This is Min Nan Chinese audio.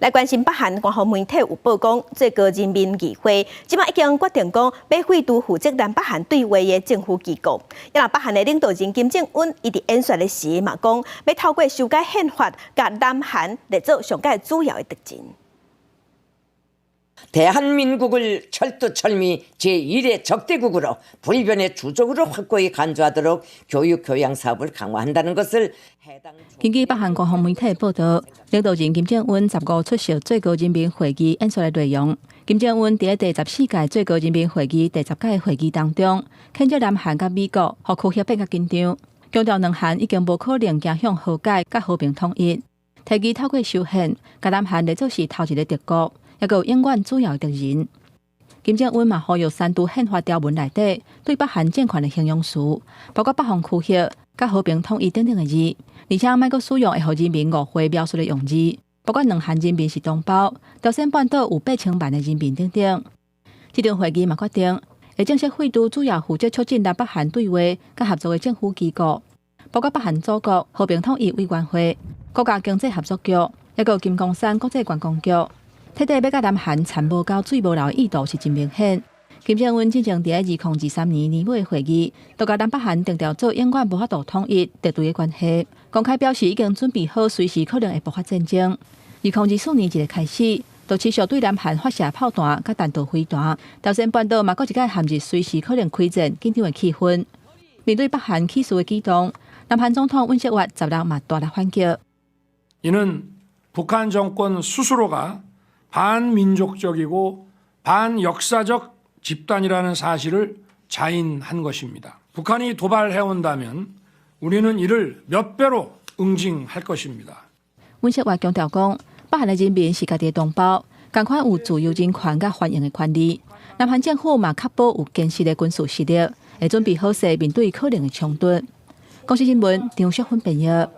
來關心北韓官方媒體有報講，最高人民議會這擺已經決定講，欲廢除負責南北韓對話的政府機構。啊若北韓的領導人金正恩伊佇演說的時嘛講，欲透過修改憲法，共南韓列做上蓋主要的敵人。 대한민국을 철두철미 제1의 적대국으로 불변의 주적으로 확고히 간주하도록 교육 교양 사업을 강화한다는 것을 根據北韓官方媒體報導，領導人金正恩15出席最高人民會議演說的內容。金正恩佇第14屆最高人民會議第10屆會議當中，譴責南韓佮美國予區域變較緊張，強調兩韓已經無可能走向和解佮和平統一，提議透過修憲，共南韓列做是頭一个敵國，抑閣有永遠主要的敵人。金正恩嘛呼籲刪除憲法條文內底對北韓政權的形容詞，包括北方區域、佮和平統一等等的字，而且莫閣使用會予人民誤會描述的用字，包括兩韓人民是同胞，朝鮮半島有8000萬的人民等等。這場會議嘛決定，會正式廢除主要負責促進南北韓對話佮合作的政府機構，包括北韓祖國和平統一委員會、國家經濟合作局，抑閣金剛山國際觀光局。徹底欲佮南韓摻無夠水無流的意圖是真明顯。金正恩之前佇2023年年尾會議，就共南北韓定調做永遠無法度統一敵對的關係，公開表示已經準備好隨時可能會爆發戰爭。2024年1月開始，就持續對南韓發射炮彈佮彈道飛彈，朝鮮半島嘛閣一擺陷入隨時可能開戰緊張的氣氛。面對北韓起事的舉動，南韓總統尹錫悅16嘛大力反擊。 이는 북한 정권 스스로가 반민족적이고 반역사적 집단이라는 사실을 자인한 것입니다. 북한이 도발해온다면 우리는 이를 몇 배로 응징할 것입니다. 尹錫悅強調講，北韓的人民是家己的同胞，仝款有自由人權佮繁榮的權利。南韓政府嘛確保有堅實的軍事實力，會準備好勢面對可能的衝突。公視新聞張淑芬編譯。